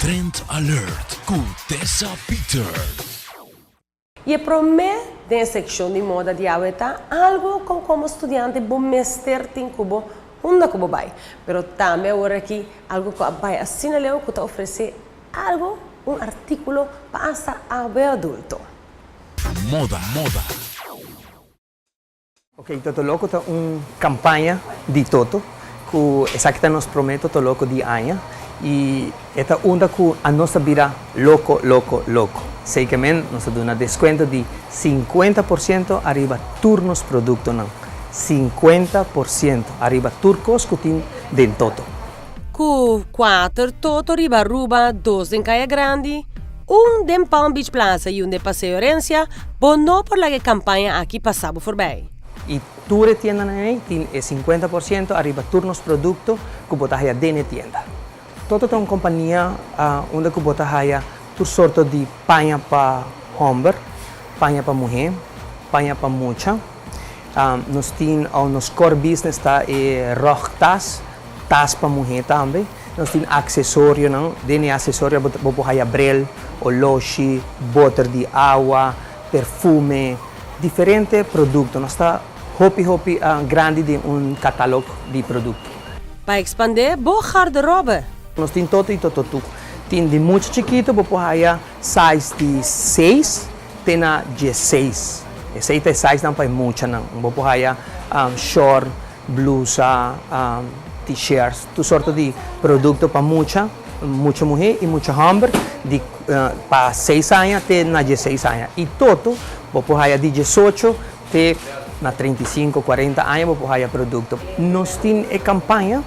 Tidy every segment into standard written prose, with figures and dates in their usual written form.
Trend Alert ku Tessa Peters. E promé den sekshon di moda di awe ta algu ku komo studiante bo mester tin ku bo unda ku bo bai. Pero tambe awor aki algu ku a bai asina leu ku ta ofresé algu, un artíkulo pa asta awe adulto. Moda, moda. Ok, Totoloco ta un campaña di Toto cu esaki ta nos prome Totoloco di aña y e ta unda cu a nos ta bira loco, loco, loco. Zekerment nos ta duna descuento di 50% ariba tur nos productonan. 50% ariba tur cos cu tin den Toto. Ku kuater Toto riba Aruba, dos den Kaya Grandi, un den Palm Beach Plaza i un den Paseo Herencia, bo no por laga e kampaña aki pasa bo forbij. I tur e tiendanan ei tin e 50% ariba tur nos produkto ku bo ta haya den e tienda. Toto ta un kompania unda ku bo ta haya tur sorto di paña pa hòmber, paña pa muhé, paña pa mucha. Nos tin, nos core business ta e rògtas. Tas pa muhé tambe. Nos tin aksesorionan. Den e aksesorio bo por haya brel, oloshi, boter di awa, perfume, diferente produkto. Nos ta hopi hopi grandi den un katalog di produkto. Pa ekspandé bo garderobe. Nos tin toto i tototu. Tin di mucha chikitu bo por haya size di seis te na diesseis. Esei ta e sizenan pa e muchanan. Bo por haya short, Blusa, t-shirts, tur sorto di producto pa mucha, mucha muher y mucha homber di pa seis aña te na dieseis aña. Y toto bo por haya di diesocho te na 35, 40 aña bo por haya producto. Nos tin e campaña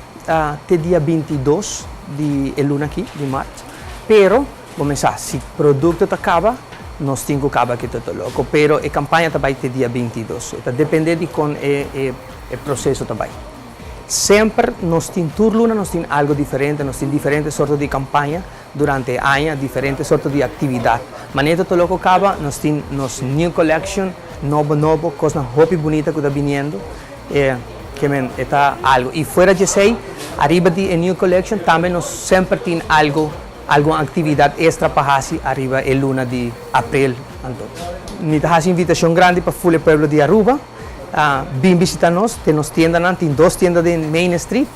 te dia 22 di e luna aki, di maart, pero bo mester sa si producto ta caba nos tin cu caba aki toto loco, pero e campaña ta bay te dia 22. E ta depende di con e E proceso ta bai. Semper nos tin tur luna nos tin algo diferente, nos tin diferente sorto di campaña durante e aña, diferente sorto di actividad. Manera ta loco caba nos tin nos new collection nobo nobo, cosnan hopi bunita cu ta biniendo. E ke men e ta algo. Y fuera djesey ariba di e new collection tambe nos semper tin algo, algun actividad extra pa haci ariba e luna di april. Anto mi ta haci invitacion grandi pa ful e pueblo di Aruba. Bin bishita nos den nos tiendanan. Tin dos tienda den Main Street,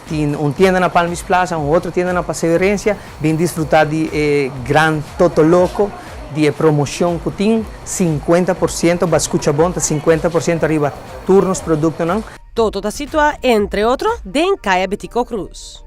tin un tienda na Palm Beach Plaza, un otro tienda na Paseo Herencia. Bin disfruta di e gran Toto Loco, di e promocion cu tin, 50%, bo a scucha bon, ta 50% ariba tur nos productonan. Toto ta situa, entre otro, den Caya Betico Cruz.